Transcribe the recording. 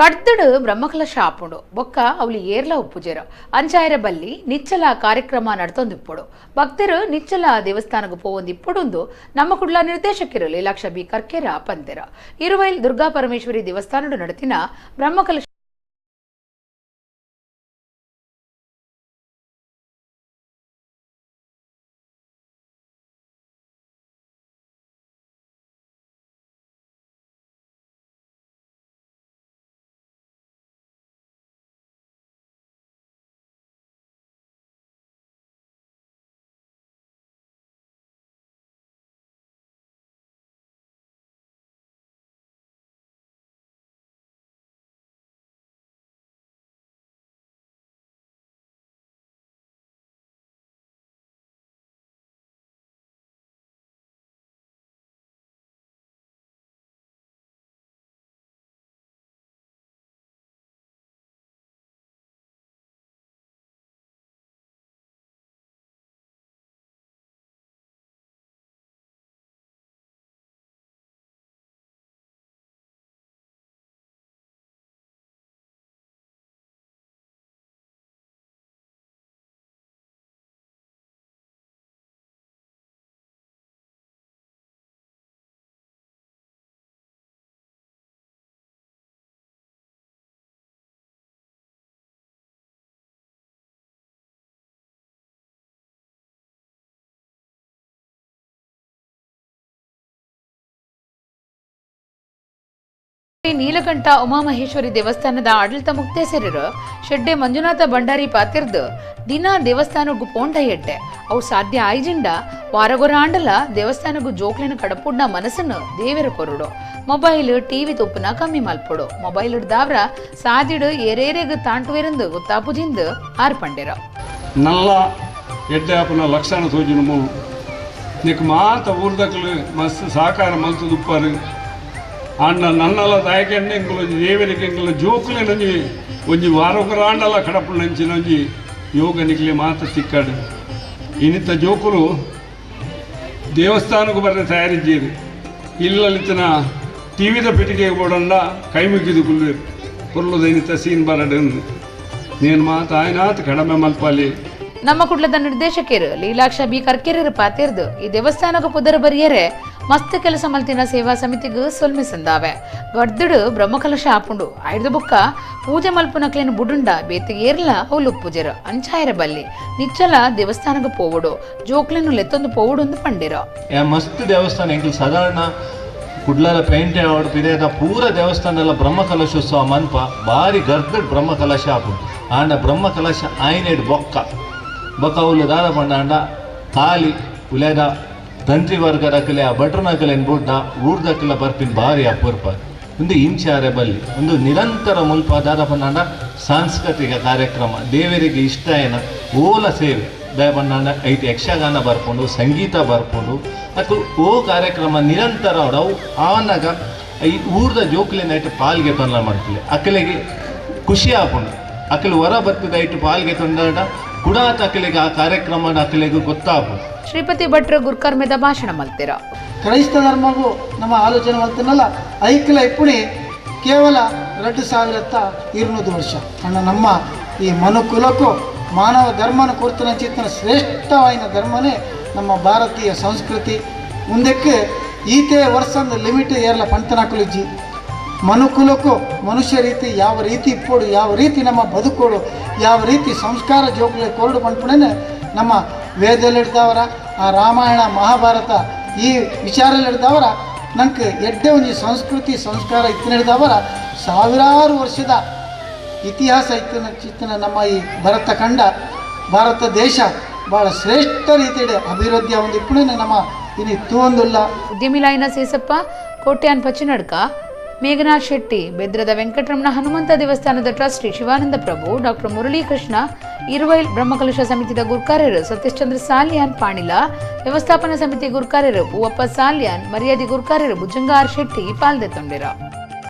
ಗಡ್ದಡು ಬ್ರಹ್ಮಕಲಶ ಆಪುಂಡು ಬೊಕ್ಕ ಅವಳು ಏರ್ಲ ಉಪ್ಪುಜೆರು ಅಂಚಾಯರ ಬಲ್ಲಿ ನಿಚ್ಚಲ ಕಾರ್ಯಕ್ರಮ ನಡ್ತೊಂದಿಪ್ಪೊಡು ಭಕ್ತರು ನಿಚ್ಚಲ ದೇವಸ್ಥಾನಕ್ಕೆ ಪೋವೊಂದಿಪ್ಪೊಡುಂದು ನಮ್ಮ ಕುಡ್ಲ ನಿರ್ದೇಶಕರು ಲೀಲಾಕ್ಷ ಬಿ ಕರ್ಕೇರ ಪಂತೆರ. ಇರುವೈಲ್ ದುರ್ಗಾ ಪರಮೇಶ್ವರಿ ದೇವಸ್ಥಾನಡು ನಡೆತಿನ ಬ್ರಹ್ಮಕಲಶ ನೀಲಕಂಠ ಉಮಾಮಹೇಶ್ವರಿ ದೇವಸ್ಥಾನದ ಆಡಳಿತ ಮುಕ್ತೇಸರರು ಶೆಡ್ಡೆ ಮಂಜುನಾಥ ಭಂಡಾರಿ ಪಾತಿರ್ದು ದಿನ ದೇವಸ್ಥಾನಕ್ಕೂ ಪೋಂಡ ಎಡ್ಡೆ ಅವು ಸಾಧ್ಯ ಆಯ್ಜಿಂಡ ವಾರಗೊರ ಆಂಡಲ ದೇವಸ್ಥಾನಕ್ಕೂ ಜೋಕ್ಲಿನ ಕಡಪುಡ್ನ ಮನಸ್ಸನ್ನು ದೇವರ ಕೊರಡು ಮೊಬೈಲ್ ಟಿವಿ ತುಪ್ಪನ ಕಮ್ಮಿ ಮಲ್ಪೊಡು ಮೊಬೈಲ್ ದಾವ್ರ ಸಾದಿಡು ಏರೇರೆಗ್ ತಾಂಟುವೆರಂದು ಗೊತ್ತಾಪುಜಿಂದು ಆರ್ ಪಂಡೆರ. ನಲ್ಲ ಎಡ್ಡೆ ಆಪನ ಲಕ್ಷಣ ತೋಜಿನ ಮೂಲು ನಿಕ್ ಮಾತ ಊರ್ದಕ್ಲು ಮಸ್ತ್ ಸಹಕಾರ ಮಲ್ತು ದುಪ್ಪಾರು ಆಂಡ ನನ್ನಲ ದಾಯಕೆಂಡೆ ಎಂಕುಲು ದೇವರಿಗೆ ಎಂಕುಲು ಜೋಕುಲೆ ನಂಜಿ ಒಂಜಿ ವಾರೊಕರ ಆಂಡಲ ಕಡಪು ನಂಚಿ ನಂಜಿ ಯೋಗ ನಿಕ್ಲೆ ಮಾತ ತಿಕ್ಕಾಡು ಇನ್ನಿತ್ತ ಜೋಕುಲು ದೇವಸ್ಥಾನಕ್ಕೂ ಬರದೆ ತಯಾರಿದ್ದೀರಿ ಇಲ್ಲಲಿತ್ತನ ಟಿ ವಿದ ಪೆಟ್ಟಿಗೆ ಬೋಡಂಡ ಕೈ ಮುಗಿದು ಕುಲ್ವೇರು ಕೊಲ್ಲದ ಇನ್ನಿತ್ತ ಸೀನ್ ಬರಡು నేను ಮಾತ ಆಯ್ನಾತ್ ಕಡಮೆ ಮಲ್ಪಾಲಿ. ನಮ್ಮ ಕುಡ್ಲದ ನಿರ್ದೇಶಕರು ಲೀಲಾಕ್ಷ ಬಿ ಕರ್ಕೆರರು ಪಾತಿರ್ದು ಈ ದೇವಸ್ಥಾನಕ್ಕೂ ಪುದರ್ ಬರಿಯರೆ ಮಸ್ತ್ ಕೆಲಸ ಮಲ್ತಿನ ಸೇವಾ ಸಮಿತಿಗೂ ಸೊಲ್ಮೆ ಸಂದಾವೆ. ಗಡ್ದಡು ಬ್ರಹ್ಮಕಲಶ ಆಪುಂಡು ಐದು ಬುಕ್ಕ ಪೂಜೆ ಮಲ್ಪುನಕ್ಲೇನು ಬುಡುಂಡ ಬೇತಿಗೆ ಏರ್ಲ ಅವ್ಲು ಪೂಜೆರು ಅಂಚಾಯರ ಬಲ್ಲಿ ನಿಚ್ಚಲ ದೇವಸ್ಥಾನಕ್ಕೆ ಪೋವಡು ಜೋಕ್ಲೇನು ಲೆತ್ತೊಂದು ಪೋವಡು ಒಂದು ಪಂಡಿರೋ. ಮಸ್ತ್ ದೇವಸ್ಥಾನ ಎಂಕಲ್ ಸಾಧಾರಣ ಕುಡ್ಲದ ಪೇಂಟೆ ಪಿರೇದ ಪೂರ ದೇವಸ್ಥಾನ ಎಲ್ಲ ಬ್ರಹ್ಮಕಲಶೋತ್ಸವ ಮನ್ಪ ಭಾರಿ ಗರ್ದಡ್ ಬ್ರಹ್ಮಕಲಶ ಆಪುಂಡು. ಆಂಡ ಬ್ರಹ್ಮಕಲಶ ಆಯ್ನೇಡ್ ಬೊಕ್ಕ ಬೊಕ್ಕ ಅವ್ಲು ದಾದ ಪಂಡ ಆಂಡ ಖಾಲಿ ಉಲೇದ ತಂತ್ರಿ ವರ್ಗದಕ್ಕಲೆ ಆ ಭಟ್ರನಕಲೆನ್ ಬುಡ್ಡ ಊರ್ದಕ್ಕೆಲ್ಲ ಬರ್ಪಿನ ಭಾರಿ ಅಪೂರ್ಪ ಒಂದು ಇಂಚಾರೆ ಬಲ್ಲಿ ಒಂದು ನಿರಂತರ ಮುಲ್ಪ ದಾದ ಪಂಡಾಂಡ ಸಾಂಸ್ಕೃತಿಕ ಕಾರ್ಯಕ್ರಮ ದೇವರಿಗೆ ಇಷ್ಟ ಏನ ಓಲ ಸೇವೆ ದಯ ಪಂಡಾಂಡ ಐತೆ ಯಕ್ಷಗಾನ ಬರ್ಕೊಂಡು ಸಂಗೀತ ಬರ್ಕೊಂಡು ಅಥವಾ ಓ ಕಾರ್ಯಕ್ರಮ ನಿರಂತರ ಅವು ಆವನ್ನಾಗ ಈ ಊರ್ದ ಜೋಕ್ಲಿನ ಐಟು ಪಾಲ್ಗೆ ತೊಂದರೆ ಮಾಡ್ತಿಲ್ಲ ಅಕ್ಕಲಿಗೆ ಖುಷಿ ಆಪುಂಡು ಅಕ್ಕಲು ಹೊರ ಬರ್ತದ ಐಟು ಪಾಲ್ಗೆ ತೊಂದಾಡ ಕುಡಾತ ಅಕ್ಕಲಿಗೆ ಆ ಕಾರ್ಯಕ್ರಮ ಅಕ್ಕಲಿಗೆ ಗೊತ್ತಾಪುಂಡು. ಶ್ರೀಪತಿ ಭಟ್ರು ಗುರ್ಕರ್ಮೆದ ಭಾಷಣ ಮಲ್ತಿರ. ಕ್ರೈಸ್ತ ಧರ್ಮಗೂ ನಮ್ಮ ಆಲೋಚನೆ ಮಲ್ತಿನಲ್ಲ ಐಕ್ಲ ಇಪ್ಪುಣಿ ಕೇವಲ 2200 ವರ್ಷ ಅಣ್ಣ ನಮ್ಮ ಈ ಮನುಕುಲಕ್ಕೂ ಮಾನವ ಧರ್ಮನ ಕೊರ್ತನ ಚಿತ್ತನ ಶ್ರೇಷ್ಠವಾದ ಧರ್ಮನೇ ನಮ್ಮ ಭಾರತೀಯ ಸಂಸ್ಕೃತಿ. ಮುಂದಕ್ಕೆ ಈತೆ ವರ್ಷದ ಲಿಮಿಟ್ ಏರ್ಲ ಪಂತನಕುಲಿಜ್ಜಿ ಮನುಕುಲಕ್ಕೂ ಮನುಷ್ಯ ರೀತಿ ಯಾವ ರೀತಿ ಇಪ್ಪೋಡು ಯಾವ ರೀತಿ ನಮ್ಮ ಬದುಕೋಡು ಯಾವ ರೀತಿ ಸಂಸ್ಕಾರ ಜೋಗುಲೆ ಕೊರಡು ಪಂಪುಣನೆ ನಮ್ಮ ವೇದಲ್ಲಿಡ್ದವರ ಆ ರಾಮಾಯಣ ಮಹಾಭಾರತ ಈ ವಿಚಾರಲ್ಲಿಡ್ದವರ ನಂಗೆ ಎಡ್ಡೆ ಒಂದು ಸಂಸ್ಕೃತಿ ಸಂಸ್ಕಾರ ಇತ್ತಿನಿಡ್ದವರ ಸಾವಿರಾರು ವರ್ಷದ ಇತಿಹಾಸ ಇತ್ತಿನ ಚಿತ್ತಿನ ನಮ್ಮ ಈ ಭರತ ಖಂಡ ಭಾರತ ದೇಶ ಭಾಳ ಶ್ರೇಷ್ಠ ರೀತಿಯಲ್ಲಿ ಅಭಿವೃದ್ಧಿಯ ಒಂದು ಇಪ್ಪುಣನೆ ನಮ್ಮ ಇನ್ನು ತೂವೊಂದಿಲ್ಲ. ಉದ್ಯಮಿ ಲಾಯಿನ ಸೇಸಪ್ಪ ಕೋಟ್ಯಾನ್ ಪಚಿನಡ್ಕ ಮೇಘನಾಥ್ ಶೆಟ್ಟಿ ಬೆದ್ರದ ವೆಂಕಟರಮಣ ಹನುಮಂತ ದೇವಸ್ಥಾನದ ಟ್ರಸ್ಟಿ ಶಿವಾನಂದ ಪ್ರಭು ಡಾಕ್ಟರ್ ಮುರಳೀಕೃಷ್ಣ ಇರುವೈಲ್ ಬ್ರಹ್ಮಕಲಶ ಸಮಿತಿದ ಗುರ್ಕಾರ್ಯರು ಸತೀಶ್ಚಂದ್ರ ಸಾಲಿಯಾನ್ ಪಾಣಿಲ ವ್ಯವಸ್ಥಾಪನಾ ಸಮಿತಿ ಗುರ್ಕಾರ್ಯರು ಪೂವಪ್ಪ ಸಾಲಿಯಾನ್ ಮರ್ಯಾದೆ ಗುರ್ಕಾರ್ಯರು ಭುಜಂಗಾರ್ ಶೆಟ್ಟಿ ಪಾಲ್ದೆ ತೊಂಡಿರ.